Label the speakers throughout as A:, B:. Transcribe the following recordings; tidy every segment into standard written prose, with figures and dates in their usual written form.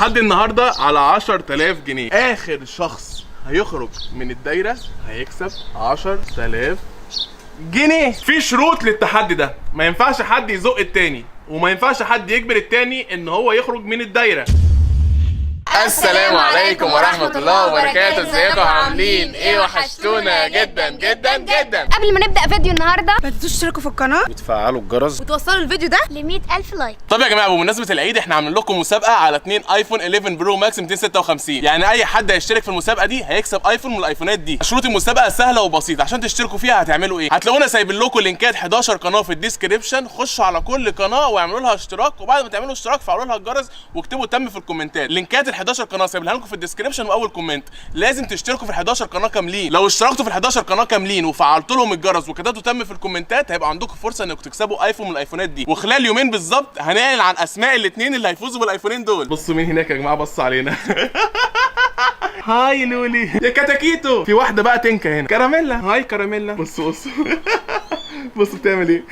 A: تحدي النهارده على 10000 جنيه. اخر شخص هيخرج من الدايرة هيكسب 10000 جنيه. في شروط للتحدي ده، ما ينفعش حد يزق التاني وما ينفعش حد يجبر التاني ان هو يخرج من الدايرة.
B: السلام عليكم ورحمة الله وبركاته، ازيكم عاملين ايه؟ وحشتونا جدا جدا جدا.
C: قبل ما نبدا فيديو النهارده
D: ما تنسوش تشتركوا في القناة
E: وتفعلوا الجرس
D: وتوصلوا الفيديو ده
C: ل 100000 like.
A: طب يا جماعة، بمناسبة العيد احنا عاملين لكم مسابقة على 2 iPhone 11 Pro Max 256. يعني اي حد هيشترك في المسابقة دي هيكسب iPhone من الايفونات دي. شروط المسابقة سهلة وبسيطة، عشان تشتركوا فيها هتعملوا ايه؟ هتلاقونا سايبين لكم لينكات 11 قناة في ال description، خشوا على كل قناة واعملوا لها اشتراك، وبعد ما تعملوا اشتراك فعلوا لها الجرس واكتبوا تم في الكومنتات. لينكات ال 11 قناة سايبينها لكم في ال description واول comment. لازم تشتركوا في ال 11 قناة كاملين. لو اشتركتوا في ال 11 قناة كاملين وفعلتوا لهم الجرس وكتبتوا تم في الكومنتات هيبقى عندكم فرصة انكم تكسبوا iPhone من الايفونات دي. وخلال يومين بالظبط هنعلن عن اسماء الاثنين اللي هيفوزوا بالايفونين دول. بصوا مين هناك يا جماعة، بص علينا. hi لولي يا كتاكيتو. في واحدة بقى تنكه هنا، كراميلا. hi كراميلا. بصوا بصوا بصوا بتعمل ايه.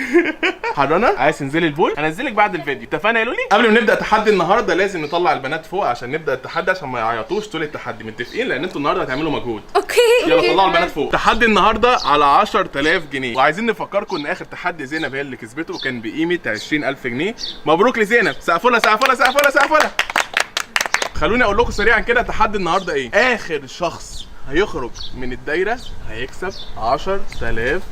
A: حرانه؟ عايز تنزلي ال pool؟ هنزلك بعد الفيديو، اتفقنا يا لولي؟ قبل ما نبدا تحدي النهارده لازم نطلع البنات فوق عشان نبدا التحدي، عشان ما يعيطوش طول التحدي، متفقين؟ لان انتوا النهارده هتعملوا مجهود.
C: okay
A: يلا طلعوا البنات فوق. تحدي النهارده على 10000 جنيه، وعايزين نفكركم ان اخر تحدي زينب هي اللي كسبته وكان بقيمة 20000 جنيه. مبروك لزينب، سقفوا لها سقفوا لها سقفوا لها سقفوا لها. خلوني اقول لكم سريعا كده تحدي النهارده ايه. اخر شخص هيخرج من الدايرة هيكسب 10000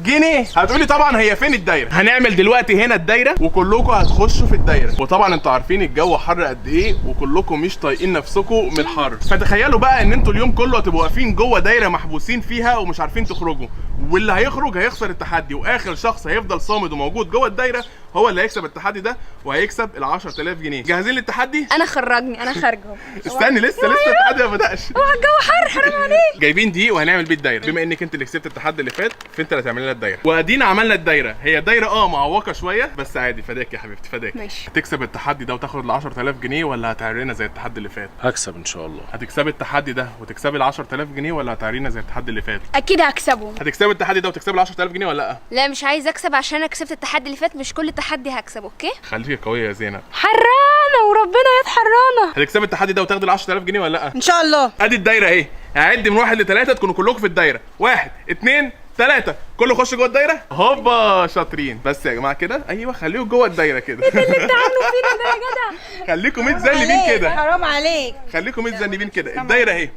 A: جنيه. هتقولي طبعا هي فين الدايرة؟ هنعمل دلوقتي هنا الدايرة وكلكم هتخشوا في الدايرة، وطبعا انتوا عارفين الجو حر قد ايه وكلكم مش طايقين نفسكم من الحر، فتخيلوا بقى ان انتوا اليوم كله هتبقوا واقفين جوه دايرة محبوسين فيها ومش عارفين تخرجوا، واللي هيخرج هيخسر التحدي، واخر شخص هيفضل صامد وموجود جوه الدايرة هو اللي هيكسب التحدي ده وهيكسب ال 10000 جنيه. جاهزين للتحدي؟
C: انا خرجني، انا خارجه.
A: استني لسه لسه التحدي ما بدأش.
C: اوعى الجو حر، حرام عليك.
A: جايبين دي وهنعمل بيه الدايرة. بما انك انت اللي كسبت التحدي اللي فات فانت اللي هتعمل لنا الدايرة، وادينا عملنا الدايرة. هي دايرة معوقه شوية بس عادي، فداك يا حبيبتي فداك.
C: ماشي.
A: هتكسب التحدي ده وتاخد ال 10000 جنيه ولا هتعرينا زي التحدي اللي فات؟
E: هكسب ان شاء الله.
A: هتكسبي التحدي ده وتكسبي ال 10000 جنيه ولا هتعرينا زي التحدي اللي فات؟
C: اكيد هكسبه.
A: هتكسبي التحدي ده وتكسبي ال 10000 جنيه ولا لا؟
C: لا مش عايز اكسب عشان انا كسبت التحدي اللي فات، مش كل تحدي هكسب. okay
A: خليكي قوية يا زينب.
C: حرانه وربنا يا حرانه.
A: هتكسبي التحدي ده وتاخدي ال 10000 جنيه ولا لا؟
D: ان شاء الله.
A: ادي الدايرة اهي، هعد من 1 ل3 تكونوا كلكم في الدايرة. 1 2 3، كله خش جوه الدايرة. هوبا شاطرين. بس يا جماعة كده، ايوه خليكم جوه الدايرة كده.
C: اللي انت عامله فينا ده يا جدع.
A: خليكم متذنبين كده،
D: حرام عليك.
A: خليكم متذنبين كده. الدايرة اهي،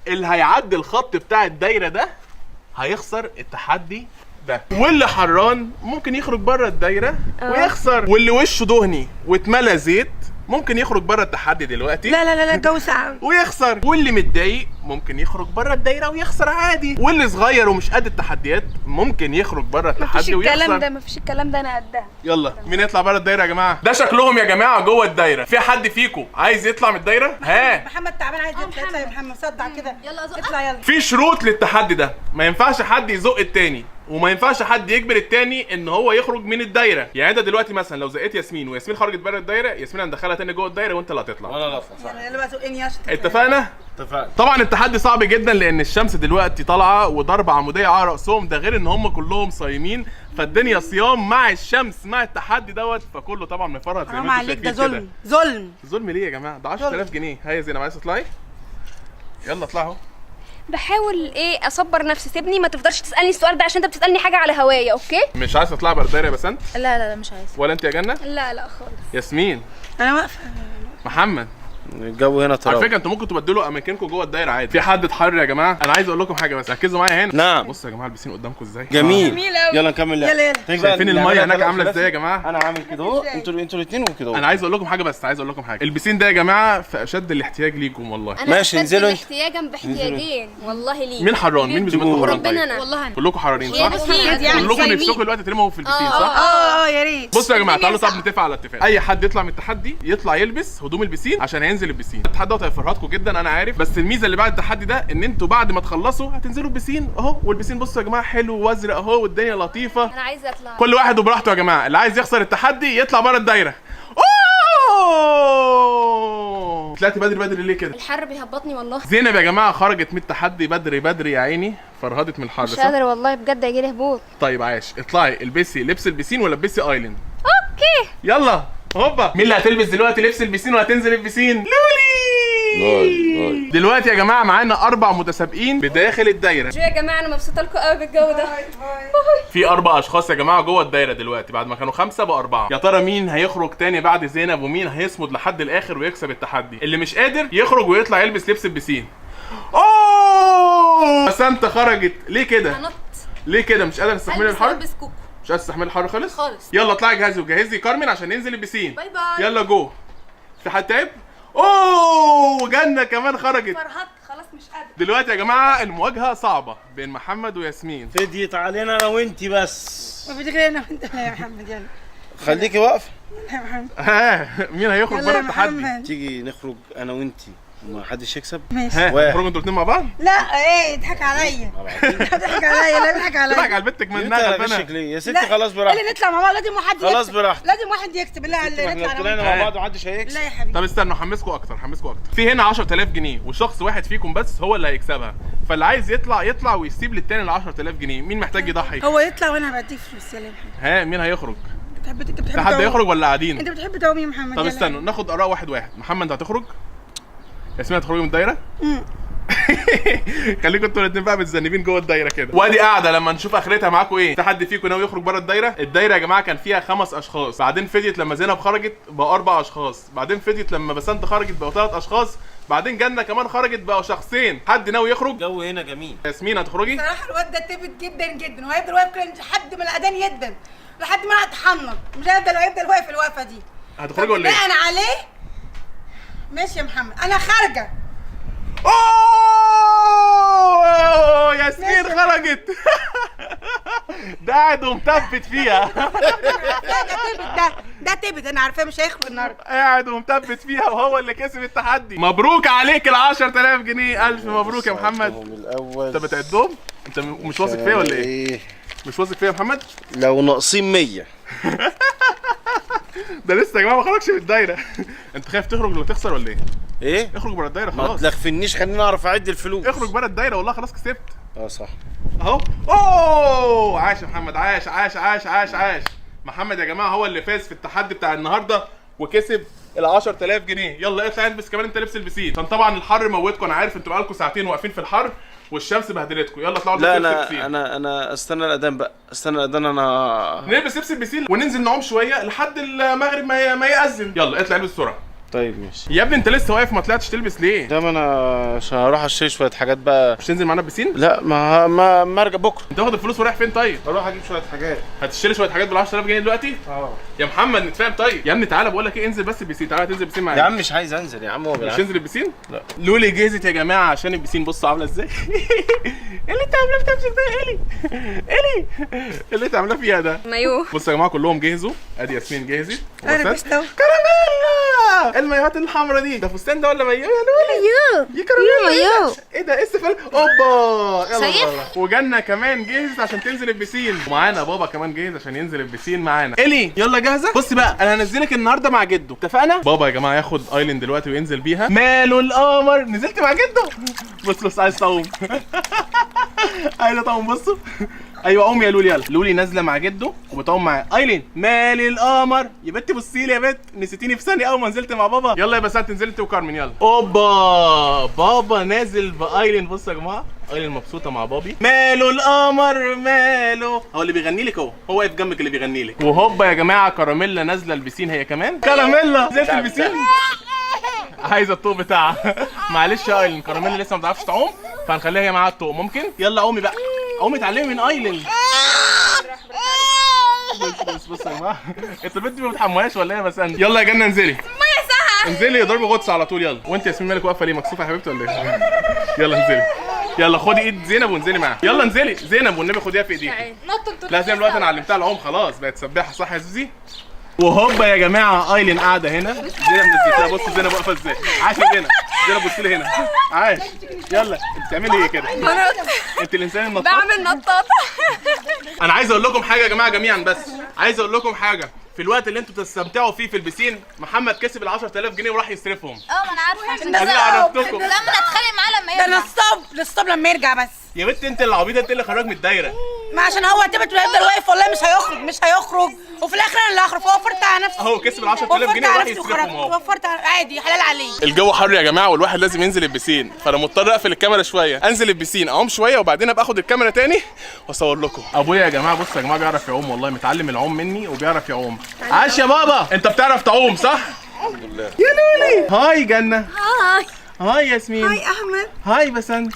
A: اللي هيعدي الخط بتاع الدايرة ده هيخسر التحدي ده، واللي حران ممكن يخرج بره الدايرة ويخسر، واللي وشه دهني واتملى زيت ممكن يخرج بره التحدي دلوقتي.
D: لا لا لا لا الجو ساقع
A: ويخسر، واللي متضايق ممكن يخرج بره الدايرة ويخسر عادي، واللي صغير ومش قد التحديات ممكن يخرج بره
C: مفيش
A: التحدي ويخسر.
C: الكلام ده، مفيش الكلام ده، انا قدها.
A: يلا مين يطلع بره الدايرة يا جماعة؟ ده شكلهم يا جماعة جوه الدايرة. في حد فيكم عايز يطلع من الدايرة؟ ها
D: محمد تعبان عايز يطلع. اطلع يا محمد، صدع كده.
C: يلا أزق.
D: اطلع يلا.
A: في شروط للتحدي ده، ما ينفعش حد يزق التاني وما ينفعش حد يجبر التاني ان هو يخرج من الدايرة. يعني انت دلوقتي مثلا لو زقيت ياسمين وياسمين خرجت بره الدايرة، ياسمين هندخلها تاني جوه الدايرة وانت اللي هتطلع.
E: وانا اللي اطلع، صح؟
D: يلا يلا بقى زقني عشان تطلع.
A: اتفقنا؟
E: اتفقنا.
A: طبعا التحدي صعب جدا لان الشمس دلوقتي طالعه وضربه عموديه على راسهم، ده غير ان هم كلهم صايمين، فالدنيا صيام مع الشمس مع التحدي دوت، فكله طبعا مفرهد زي
D: حرام
A: ما انتم
D: عليك، ده
A: شايفين كده.
D: ظلم ظلم.
A: ظلم ليه يا جماعة؟ ده 10000 جنيه. هيا زينب عايزه تطلعي؟ يلا اطلعي اهو.
C: بحاول ايه اصبر نفسي، سيبني ما تفضلش تسالني السؤال ده عشان انت بتسالني حاجة على هواية. okay
A: مش عايزه تطلعي بره الدايرة يا بسنت؟
F: لا لا لا مش عايزه.
A: ولا انت يا جنة؟
C: لا لا خالص.
A: ياسمين؟
D: انا واقفة.
A: محمد؟
E: الجو هنا
A: على
E: تراب.
A: فكرة انتوا ممكن تبدلوا اماكنكم جوه الدايرة عادي. في حد اتحرر يا جماعة؟ انا عايز اقول لكم حاجة بس ركزوا معايا هنا.
E: نعم.
A: بصوا يا جماعة البسين قدامكم ازاي.
E: جميل.
C: جميل أوي.
E: يلا نكمل لعب.
D: يلا يلا.
E: تيجي بقى
A: شايفين
E: نعملها
A: المية هناك
E: ثلاث
A: عامله
E: ثلاثي.
A: ازاي يا جماعة؟
E: انا عامل كده اهو، انتوا الاثنين وكده اهو.
A: انا عايز اقول لكم حاجة بس، عايز اقول لكم حاجة. البسين ده يا جماعة في اشد الاحتياج ليكم والله.
C: انا
E: ماشي،
C: أشد
E: انزلوا انتوا.
C: احتياجا باحتياجين والله ليك.
A: مين حران؟ مين بذمتكم حران؟
C: ربنا
A: طيب
C: انا والله انا.
A: كلكم حرارين صح؟
C: اكيد يعني
A: كلكم
C: صايمين.
A: نفسكم دلوقتي ترموا في البسين صح؟
D: اه يا ريت.
A: بصوا يا جماعة تعالوا طب نتفق على اتفاق. اي حد يطلع من التحدي يطلع يلبس هدوم البسين عشان هينزل البسين. التحدي دوت هيفرهدكم جدا انا عارف، بس الميزة اللي بعد التحدي ده ان انتوا بعد ما تخلصوا هتنزلوا البسين اهو، والبسين بصوا يا جماعة حلو وازرق اهو والدنيا لطيفة.
C: انا عايزه اطلع.
A: كل واحد وبراحته يا جماعة، اللي عايز يخسر التحدي يطلع بره الدايرة. اوه طلعتي بدري بدري ليه كده؟
C: الحر بيهبطني والله.
A: زينب يا جماعة خرجت من التحدي بدري بدري يا عيني، فرهدت من الحر
C: مش
A: صح؟
C: قادرة والله بجد هيجيلي هبوط.
A: طيب عاش، اطلعي البسي لبس البسين ولا البسي ايلاند.
C: okay
A: يلا هوبا. مين اللي هتلبس دلوقتي لبس البسين وهتنزل البسين؟ لولي. دلوقتي يا جماعة معانا 4 متسابقين بداخل الدايرة.
C: شو يا جماعة انا مبسوطة لكم قوي بالجو ده.
A: في 4 اشخاص يا جماعة جوه الدايرة دلوقتي، بعد ما كانوا 5 بقى 4. يا ترى مين هيخرج تاني بعد زينب، ومين هيصمد لحد الاخر ويكسب التحدي؟ اللي مش قادر يخرج ويطلع يلبس لبس البسين. اوه بسنت خرجت. ليه كده؟
C: هنط.
A: ليه كده؟ مش قادر تستحملي الحر؟
C: البس كوكو.
A: مش قادر تستحملي الحر خالص؟
C: خالص.
A: يلا اطلعي جهزي وجهزي كارمن عشان ننزل البسين.
C: bye bye.
A: يلا جو. في حد تعب؟ اوه جنة كمان خرجت.
D: فرهدت خلاص مش قادرة.
A: دلوقتي يا جماعة المواجهة صعبة بين محمد وياسمين.
E: فديت علينا انا وانتي بس.
D: ما فيش غير انا وانت. لا يا محمد يلا.
E: خليكي واقفة.
D: يلا يا محمد.
A: ها مين هيخرج
D: يلا
A: بره
D: يا
A: التحدي؟
D: محمد.
E: تيجي نخرج انا وانتي وما حدش يكسب.
D: ماشي.
A: ها
E: واحد.
A: نخرج انتوا الاثنين مع بعض؟
D: لا ايه اضحك عليا. اضحك عليا. لا اضحك عليا.
A: تضحك على بنتك
E: انت
A: منها
E: على
A: غلبانه.
E: وشك ليه يا ستي؟
D: لا،
E: خلاص براحتك.
D: اللي نطلع مع بعض لازم واحد يكسب.
E: خلاص براحتك.
D: لازم واحد يكسب. لا اللي
E: احنا
D: نطلع
E: لو طلعنا
D: أنا
E: مع بعض محدش هيكسب.
D: لا يا حبيبي.
A: طب استنوا حمسكوا اكتر، حمسكوا اكتر. في هنا 10000 جنيه وشخص واحد فيكم بس هو اللي هيكسبها، فاللي عايز يطلع يطلع ويسيب للتاني ال 10000 جنيه. مين محتاج يضحي؟
D: هو يطلع وانا هديك فلوس. يلا يا محمد.
A: ها مين هيخرج؟
D: بتحب انت بتحب
A: في حد
D: تعوم.
A: هيخرج ولا قاعدين؟
D: انت بتحب تعوم يا محمد.
A: طب
D: يلا.
A: استنوا ناخد اراء واحد واحد. محمد هتخرج؟ ياسمين هتخرجي من الدايرة؟ خليكم انتوا الاثنين بقى متذنبين جوه الدايرة كده. وادي قاعدة لما نشوف اخرتها معاكم ايه. في حد فيكم ناوي يخرج بره الدايرة؟ الدايرة يا جماعة كان فيها 5 اشخاص، بعدين فديت لما زينب خرجت بقى 4 اشخاص، بعدين فديت لما بسنت خرجت بقوا 3 اشخاص، بعدين جنة كمان خرجت بقوا شخصين. حد ناوي يخرج؟
E: الجو هنا جميل.
A: ياسمين هتخرجي؟
D: صراحة الواد ده تبت جدا جدا، وهيفضل واقف كده لحد ما الاذان يدن، لحد ما انا اتحنط، مش هيفضل واقف الوقفة دي.
A: هتخرجي ولا ايه؟
D: بناء عليه ماشي يا محمد انا خارجه.
A: اوه ياسمين خرجت. ده قاعد ومثبت فيها.
D: لا ده تبت، ده تبت انا عارفاه مش هيخرج النهارده.
A: قاعد ومثبت فيها وهو اللي كسب التحدي. مبروك عليك ال 10000 جنيه. الف مبروك يا محمد.
E: الاول
A: انت بتعدهم؟ انت مش واثق فيا ولا ايه؟ مش واثق فيا يا محمد؟
E: لو ناقصين 100.
A: ده لسه يا جماعة ما خرجش من الدايرة. انت خايف تخرج لو تخسر ولا ايه؟
E: ايه؟
A: اخرج بره الدايرة
E: ما
A: خلاص.
E: تلخفنيش، خليني اعرف اعد الفلوس.
A: اخرج بره الدايرة والله خلاص كسبت.
E: اه صح
A: اهو. اوه عاش يا محمد، عاش عاش عاش عاش عاش. محمد يا جماعة هو اللي فاز في التحدي بتاع النهارده وكسب ال 10000 جنيه. يلا اطلع البس كمان انت لبس البسين، عشان طبعا الحر موتكم، انا عارف انتوا بقالكم ساعتين واقفين في الحر والشمس بهدلتكم. يلا اطلعوا
E: لا
A: البسوا لبس
E: انا
A: البسين.
E: انا استنى الاذان بقى، استنى الاذان. انا
A: نلبس لبس البسين وننزل نعوم شوية لحد المغرب ما يأذن. يلا اطلع البس بسرعة.
E: طيب ماشي
A: يا ابني انت لسه واقف ما طلعتش تلبس ليه؟
E: ده ما انا عشان هروح اشتري شوية حاجات بقى.
A: مش تنزل معانا البسين؟
E: لا ما ارجع بكره.
A: انت واخد الفلوس ورايح فين طيب؟
E: اروح اجيب شوية حاجات.
A: هتشتري شوية حاجات بال 10000 جنيه دلوقتي؟
E: اه
A: يا محمد نتفاهم طيب. يا ابني تعالى بقول لك ايه، انزل بس البسين، تعالى تنزل البسين معايا.
E: يا عم مش عايز انزل يا عم، هو
A: مش
E: بالعافية.
A: تنزل البسين؟
E: لا.
A: لولي جهزت يا جماعة عشان البسين، بصوا عامله ازاي. ايه اللي انت عاملاه في نفسك ده يا الي؟ الي اللي انت عاملاه فيها ده؟
C: مايو.
A: بصوا يا جماعة كلهم جهزوا، ادي ياسمين جهزت.
D: انا
A: وبسات.
D: لبست اهو.
A: كراميلا المايوهات الحمراء دي، ده فستان ده ولا مايو يا لولي؟
C: مايو.
A: يا كراميلا
C: مايو.
A: ايه ده؟ ايه السفال؟ اوبا يلا
C: شايف؟
A: بره. وجنة كمان جهزت عشان تنزل البسين، ومعانا بابا كمان جهز عشان ينزل البسين معانا. الي يلا جاهزة؟ بصي بقى انا هنزلك النهارده مع جده، اتفقنا؟ بابا يا جماعة ياخد ايلين دلوقتي وينزل بيها. ماله القمر؟ نزلت مع جده. بص بص عايز تعوم. عايزه تعوم. بصوا ايوه قوم يا لولي. يلا لولي نازله مع جده وبتعوم مع ايلين. مالي القمر يا بنتي، بصي لي يا بنت، نسيتيني في ثانية اول ما نزلت مع بابا. يلا يا بسات نزلت وكارمن. يلا اوبا بابا نازل بايلين. بصوا يا جماعة ايلين مبسوطة مع بابي. ماله القمر ماله، هو اللي بيغني لك اهو، هو واقف جنبك اللي بيغني لك. وهوبا يا جماعة كراميلا نازله البسين هي كمان. كراميلا نزلت البسين، عايزه الطوق بتاعها. معلش يا ايلين كراميلا لسه ما بتعرفش تعوم، فهنخليها هي معاها الطوق. ممكن؟ يلا قومي بقى، قومي اتعلمي من ايلين. بص بص بص يا جماعة انتوا البنت دي ما بتحموهاش ولا ايه يا بسنت؟ يلا يا جنة انزلي.
C: مية ساقعه.
A: انزلي اضربي غطس على طول. يلا وانت يا ياسمين مالك واقفة ليه؟ مكسوفه يا حبيبتي ولا ايه؟ يلا انزلي، يلا خدي ايد زينب وانزلي معاها. يلا انزلي زينب والنبي خديها في ايديكي.
C: نط انتوا.
A: لا زينب دلوقتي انا علمتها العوم خلاص، بقت سباحة صح يا زوزي؟ وهوبا يا جماعة ايلين قاعدة هنا، زينب نزلتها. بص زينب واقفة ازاي. عاش يا زينب، زينب بصي لي هنا. عاش. يلا انت بتعملي ايه كده؟
C: بنط.
A: انت الانسان النطاط.
C: بعمل نطاطه.
A: انا عايز اقول لكم حاجة يا جماعة جميعا، بس عايز اقول لكم حاجة. في الوقت اللي انتوا بتستمتعوا فيه في البسين، محمد كسب ال 10000 جنيه وراح يصرفهم.
F: اه ما انا عارفه عشان
A: انا عرفتكم.
F: لما انا اتخانق معاه لما
D: ده
F: يرجع.
D: نصاب، نصاب لما يرجع بس.
A: يا بنت انت العبيطه، انت اللي خرج من الدايرة.
D: ما عشان هو تبت وهيفضل واقف والله مش هيخرج، مش هيخرج، وفي الاخر انا اللي هخرج. فوفرت على نفسي
A: اهو كسب ال 10000 جنيه وراح يصرفهم اهو.
D: وفرت على عادي، حلال عليه.
A: الجو حر يا جماعة والواحد لازم ينزل البسين، فانا مضطر اقفل الكاميرا شوية، انزل البسين اعوم شوية وبعدين ابقى اخد الكاميرا تاني واصور لكم. ابويا يا جماعة بصوا يا جماعة بيعرف يعوم والله، متعلم العوم مني وبيعرف يعوم. عاش يا بابا، انت بتعرف تعوم صح؟ الحمد لله. يا لولي. hi جنة.
C: hi.
A: hi ياسمين.
D: hi احمد.
A: hi بسنت.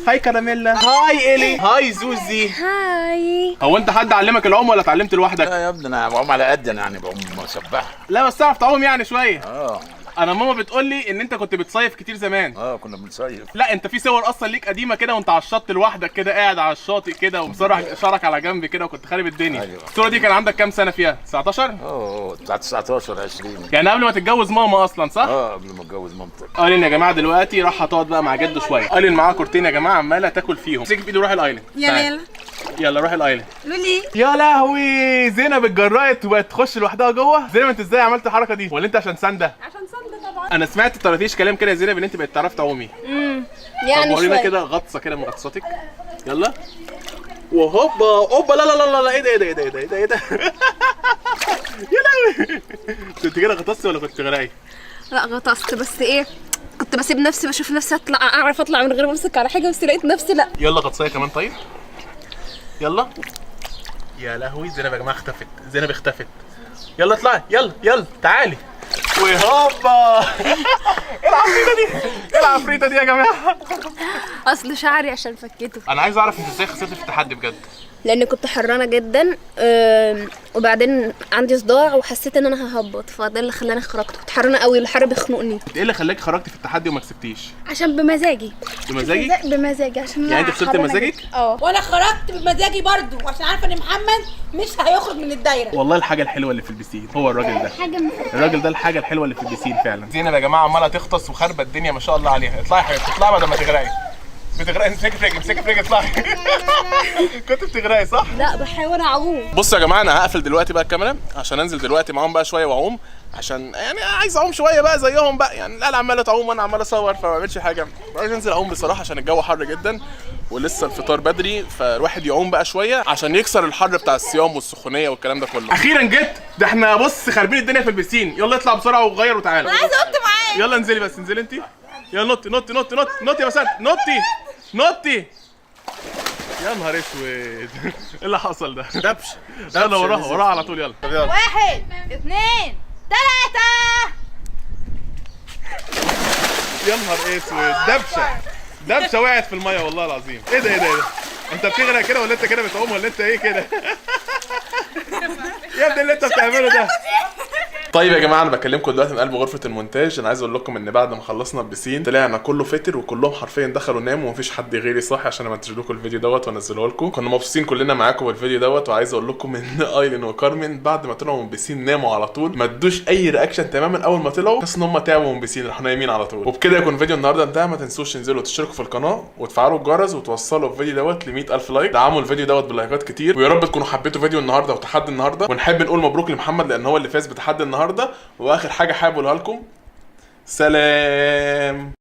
A: hi كراميلا. hi الي. hi زوزي.
C: hi.
A: هو انت حد علمك العوم ولا اتعلمت لوحدك؟
F: لا يا ابني انا بعوم على قد انا يعني، بعوم سباح.
A: لا بس تعرف تعوم يعني شوية.
F: اه
A: انا ماما بتقول لي ان انت كنت بتصيف كتير زمان.
F: اه كنا بنصيف.
A: لا انت في صور اصلا ليك قديمة كده وانت على الشط لوحدك كده، قاعد على الشاطئ كده ومسرح شعرك على جنب كده وكنت خارب الدنيا.
F: أيوة.
A: الصورة دي كان عندك كام سنة فيها؟ 19؟
F: اه بتاع 19 20
A: يعني قبل ما تتجوز ماما اصلا صح؟
F: اه قبل ما اتجوز مامتك.
A: ايلين يا جماعة دلوقتي راح هتقعد بقى مع جده شوية. ايلين معاها كورتين يا جماعة عماله تاكل فيهم. امسكي بايده وروحي الايلين.
D: يا ليلى
A: يلا روحي الايلين.
D: لولي.
A: يا لهوي زينب اتجرأت وبقت تخش لوحدها جوه. زينب انت ازاي عملت الحركة دي؟ ولا انت عشان سانده؟
C: عشان سانده طبعا.
A: انا سمعت طرطيش كلام كده يا زينب ان انت بقيت تعرفي تعومي.
C: يعني
A: طب ورينا كده غطسه كده من غطستك. يلا وهوبا هوبا. لا لا لا لا ايه ده ايه ده ايه ده ايه ده ايه ده يا لهوي كنت كده غطستي ولا كنت غرقي؟
C: لا غطست، بس ايه كنت بسيب نفسي بشوف نفسي اطلع، اعرف اطلع من غير ما امسك على حاجة، بس لقيت نفسي لا.
A: يلا غطسيه كمان طيب. يلا يا لهوي زينب يا جماعة اختفت، زينب اختفت. يلا اطلعي يلا يلا تعالي وهوبا. ايه العفريته دي؟ ايه العفريته دي يا جماعة؟
C: اصل شعري عشان فكيته.
A: انا عايز اعرف انت ازاي خسرتي في التحدي بجد.
C: لان كنت حرانه جدا، وبعدين عندي صداع وحسيت ان انا ههبط، فده اللي خلاني خرجت. كنت حرانه قوي، الحر بيخنقني.
A: ايه اللي خلاك خرجتي في التحدي وما كسبتيش؟
G: عشان بمزاجي.
A: بمزاجك؟
G: بمزاجي عشان
A: يعني انت خسرتي بمزاجك؟
G: اه
D: وانا خرجت بمزاجي برضو عشان عارفه ان محمد مش هيخرج من الدايرة.
A: والله الحاجة الحلوة اللي في البسين هو الراجل ده. الراجل ده الحاجة الحلوة اللي في البسين فعلا. زينب يا جماعة عماله تغطس وخربه الدنيا ما شاء الله عليها. اطلعي يا حبيبتي اطلعي بدل ما تغرقي. بتغرقي، امسكي في رجلي امسكي في رجلي اطلعي. كنت بتغرقي صح؟
C: لا بحاول اعوم.
A: بصوا يا جماعة انا هقفل دلوقتي بقى الكاميرا عشان انزل دلوقتي معاهم بقى شوية واعوم، عشان يعني عايز اعوم شوية بقى زيهم بقى، يعني لا عماله تعوم وانا عمال اصور فما بعملش حاجة. عايز انزل اعوم بصراحة عشان الجو حر جدا ولسه الفطار بدري، فالواحد يعوم بقى شوية عشان يكسر الحر بتاع الصيام والسخونيه والكلام ده كله. اخيرا جيت، ده احنا بص خاربين الدنيا في البسين. يلا اطلع بسرعة وغير وتعالى.
D: انا عايزه انط معاك.
A: يلا انزلي بس، انزلي انت. يلا نطي نطي نطي نطي نطي يا بسنت نطي نطي. يا نهار اسود ايه اللي حصل ده؟
E: دبش.
A: يلا وراها وراها على طول. يلا
E: يلا
D: 1 2 3.
A: يا نهار اسود دبشه دبشه وقعت في المية والله العظيم. ايه ده ايه ده ايه ده؟ انت بتغرق كده ولا انت كده بتعوم ولا انت ايه كده؟ يا ابني اللي انت بتعمله ده. طيب يا جماعة انا بكلمكم دلوقتي من قلب غرفة المونتاج. انا عايز اقول لكم ان بعد ما خلصنا البسين طلعنا كله فطر وكلهم حرفيا دخلوا ناموا ومفيش حد غيري صاحي عشان امنتج لكم الفيديو دوت وانزله لكم. كنا مبسوطين كلنا معاكم بالفيديو دوت، وعايز اقول لكم ان ايلين وكارمن بعد ما طلعوا من البسين ناموا على طول، ما ادوش اي reaction تماما. اول ما طلعوا حسوا ان هم تعبوا من البسين راحوا نايمين على طول. وبكده يكون فيديو النهارده انتهى. ما تنسوش تنزلوا تشتركوا في القناة وتفعلوا الجرس وتوصلوا الفيديو دوت ل 100,000 like. دعموا الفيديو دوت بلايكات كتير، ويا رب تكونوا حبيتوا فيديو النهارده وتحدي النهارده. ونحب نقول مبروك لمحمد لان هو اللي فاز بتحدي النهارده. واخر حاجة حابب اقولها لكم، سلام.